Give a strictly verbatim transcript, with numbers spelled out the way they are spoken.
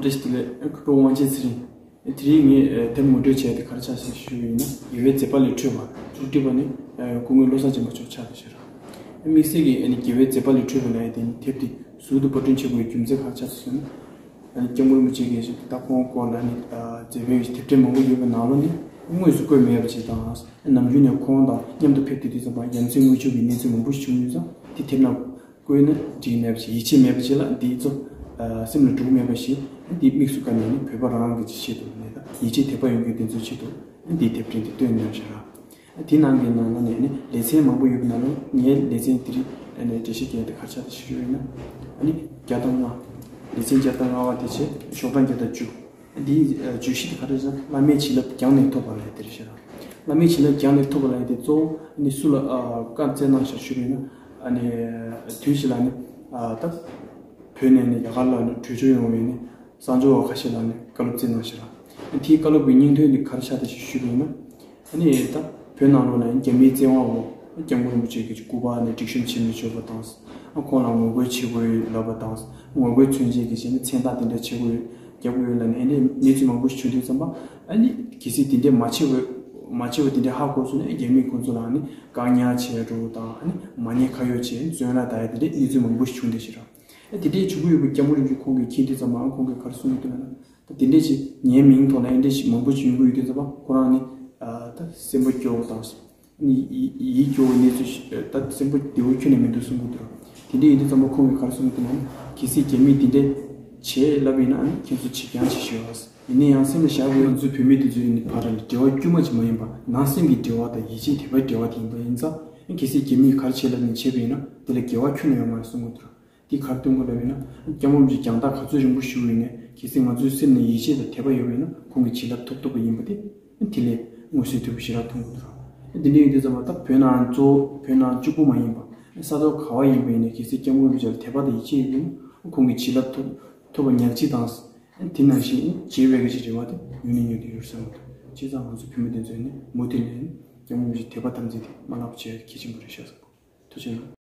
དེ་ལས་ཁོ་པའི་དབང་ཆེན་ཚེ་རིང་། དེ་རིང་ངས་དེབ་ངོ་སྤྲོད་བྱས་ཏེ་ག་རེ་ཆགས་ཞེས་ཞུས་པ་ཡིན་ན། དགེ་བའི་མཛད་པ་ལས་འཕྲོས་པ། མཇུག་སྒྲིལ་བ་ནི་སྐུ་ངོ་བློ་བཟང་སྦྱིན་པ་མཆོག་ཆགས་པ་ཞིག་རེད། དམིགས་བསལ་གྱིས་དགེ་བའི་མཛད་པ་ལས་འཕྲོས་པ་ལབ་ཡ་དེ་ནི་དེབ་དེ་ཟུར་དུ་པར་སྐྲུན་བྱེད་དགོས་པའི་རྒྱུ་མཚན་ག་རེ་ཆགས་ཞེ་ན། སྐྱབས་མགོན་རིན་པོ་ཆེ་གིས་ད་ཁོང་སྐོར་ལ་ནི་མཛད་པའི་དེབ་ཕྲེང་མང་པོ་ཡོད་པའི་ནང་ལོགས་ནས་དངོས་སུ་བཀོད་མེད་པ་ཞིག་དང་། ནམ་རྒྱུན་ནས་ཁོང་དང་མཉམ་དུ་ཕེབས་ཏེ་དུས་ཙམ་པ་རྒྱལ་མཚན་དངུལ་ཆུ་གི་གནས་ཚུལ་མང་པོ་ཞིག་བྱུང་ཡོད་ཙང་། དེ་དེབ་ནང་བཀོད་ན་འགྲིག་མེད་པ་ཞིག་ཡིད་ཆེས་མེད་པ་ཞིག་ལ། འདི་ཚོ་སེམས་ལ་འགྲོ་གི་མེད་པ་ཞིག་འདི་དམིགས་སུ་བཀར་ནས་ནི་བོད་པ་རང་རང་གི་ཆེད་དུ་ནས་དང་ཡིད་ཆེས་དད་པ་ཡོད་མཁན་དེ་ཚོའི་ཆེད་དུ་འདིའི་དེབ་ཕྲེང་འདི་བཏོན་གནང་ཞེས་ར། དེ་ནང་གི་ནང་ལ་ནས་ནི་ལེ་ཚན་མང་པོ་ཡོད་པའི་ནང་ལ་ངའི་ལེ་ཚན་དེ་རིང་ནས་འགྲེལ་བཤད་རྒྱག་ཡ་དེ་ག་རེ་ཆགས་ཏེ་ཞུ་ཡོད་ན། ཨ་ནི་བརྒྱ་དང་ལྔ། ལེ་ཚན་བརྒྱ་དང་ལྔ་པ་དེ་བྱས་ཤོག་གྲངས་བརྒྱ་དང་བཅུ། འདིའི་བརྗོད་གཞི་དེ་ག་རེ་ཟེར་ན། བླ་མའི་བྱིན་རླབས་རྒྱང་ནས་ཐོབ་པ་ལབ་དེ་རེད་ཤག་ར། བླ་མའི་བྱིན་རླབས་རྒྱང་ནས་ཐོབ་པ་ལབ་དེ་གཙོ་བོ་ནི་སུ་ལ་བཀའ་སྩལ་གནང་ཤག་ཞུ་རེད་ན། ཨ་ནི་དུས་ཤིག་ལ་ནི་ད་བོད་ནས་ནི་རྒྱ་གར་ལ་ནི་བྲོས་བྱོལ་ཡོང་བའི་ནི་གསང་སྦྱོར་བ་ཁ་ཤས་ལ་ནི་བཀའ་སློབ་སྩལ་གནང་ཤག་ར། དེའི་བཀའ་སློབ་ཀྱི་སྙིང་དོན་དེ་ག་རེ་ཆགས་ཏེ་ཞིག་ཞུ་རེད་ན། ཨ་ནི་ད་བོད་ནང་ལོགས་ལ་རྒྱ་མིའི་བཙན་དབང་འོག་སྐྱབས་མགོན་རིན་པོ་ཆེ་གི་སྐུ་པར་ནས་སྒྲིག་གཤོམ་བྱེད་མི་ཆོག་པ་དང་། ཁོང་ལ་ངོ་རྒོལ་བྱེད་དགོས་ལབ་པ་དང་། ངོ་རྒོལ་མཚོན་བྱེད་ཀྱི་བྱས་ནས་མཚན་རྟགས་དེ་འདྲ་བྱེད་དགོས་རྒྱག་དགོས་ལབ་ནས་ཨ་ནི་གནས་ཚུལ་མང་པོ་ཞིག་བྱུང་དུས་ཙམ་པ། ཨ་ནི་གལ་སྲིད་དེ་འདྲ་མ་བྱེད་དགོས་མ་བྱེད་པ་དེ་འདྲ་ཧ་གོ་སོང་ན། རྒྱ་མིས་ཁོང་ཚོ་ལ་ནི་བཀག་ཉར་བྱས་འགྲོ་དང་། ཨ་ནི་མ་ཉེས་ཁ་གཡོགས་བྱས་བཙོན་ལ་བཏང་ཡ་དེ་འདྲའི་གནས་ཚུལ་མང་པོ་ཞིག་བྱུང་བསྡད་ཤག་ར། ཨ་དེ་འདྲའི་བྱུང་གི་ཡོད་པའི་སྐྱབས་མགོན་རིན་པོ་ཆེ་ཁོང་གིས་མཁྱེན་དུས་ཙམ་པ་ཁོང་གིས་ག་རེ་གསུངས་ཡོད་འདུག་ན། ད་དེ་འདྲས་ཞིག་ངའི་མིང་ཐོག་ལ་ཨེ་འདྲས་ཞིག་མང་པོ་ཞིག་ཡོང་གི་ཡོད་དུས་ཙམ་པ་ཁོ་རང་ནི་ད་སེམས་པ་སྐྱོ་བོ་དང་། ནི་ཡིད་ཡིད་སྐྱོ་བོའི་གནས་ཚུལ་ཞིག་ད་སེམས་པ་བདེ་བོ་ཁྱོན་ནས་མི་འདུག་གསུང་གི་འདུག་ར། དེ་འདྲས་ཡིན་དུས་ཙམ་པ་ཁོང་གིས་ག་རེ་གསུང་གི་འདུག་ན། གལ་སྲིད་རྒྱ་མིས་དེ་འདྲས་བྱས་ལབ་ཡིན་ན་ཨ་ནི་ཁྱེད་ཚོ་བྱེད་རྐྱང་བྱེད་ཤོག་ཨ། ཡིན་ན་ཡང་སེམས་ལ་བཞག་དགོས། ང་ཚོའི་བོད་མི་དེ་ཚོ་ཡིན་ནི་བར་ལ་འབྲེལ་བ་དཀྱུས་མ་ཅིག་མ་ཡིན་པ། ནང་སེམས་ཀྱི་འབྲེལ་བ་དང་ཡིད་ཆེས་དད་པའི་འབྲེལ་བ་དེ་ཡིན་པ་ཡིན་ཙང་། གལ་སྲིད་རྒྱ་མིས་ག་རེ་བྱས་ལབ་ནས་བྱས་པ་ཡིན་ན་དེ་ལ་འགལ་བ་ཁྱོན་ནས་ཡོད་མ་རེད་གསུང་གི་འདུག་ར། འདི་ག་རེ་སྟོན་གོ་ལབ་ཡིན་ན། སྐྱབས་མགོན་རིན་པོ་ཆེ་རྒྱང་ཐག་ག་ཚོད་རིང་པོ་བཞུགས་ཡིན་ནའི་གལ་སྲིད་ང་ཚོའི་སེམས་ནང་ཡིད་ཆེས་དང་དད་པ་ཡོད་པ་ཡིན་ན་ཁོང་གི་བྱིན་རླབས་ཐོབ་ཐུབ་པ་ཡིན་པ་དེ་དེ་ལས་མངོན་གསལ་དོད་པོ་ཞེ་དྲག་མཐོང་གི་འདུག་ར། འདི་འདྲ་ཡིན་དུས་ཙམ་པ་ད་བོད་ནང་གཙོ་བོ་བོད་ནང་གཅིག་པུ་མ་ཡིན་པ་ས་ཐོག་ག་བ་ཡིན་པ་ཡིན་ནའི་གལ་སྲིད་སྐྱབས་མགོན་རིན་པོ་ཆེ་ལ་དད་པ་དང་ཡིད་ཆེས་ཡོད་པ་ཡིན་ན་ཁོང་གི་བྱིན་རླབས་ཐོབ་ཐོབ་པ་ཉག་གཅིག་དང་། དེ་ནང་བཞིན་བྱེད་པའི་གི་ཅིག་རེ་བ་དེ་ཡོད་ནི་ཡོད་དུ་ཡོད་བསམ་གི་འདུག་བྱས་ཙང་ང་ཚོ་བོད་མི་དེ་ཚོས་ནི་མུ་མཐུད་ནས་སྐྱབས་མགོན་རིན་པོ་ཆེ་དད་པ་དམ་ཚིག་དེ་མ་བརླག་པ་བྱེད་ཡ་གལ་ཆེན་པོ་རེད་ཤག་བསམ་གི། ཐུགས་རྗེ་གནང་།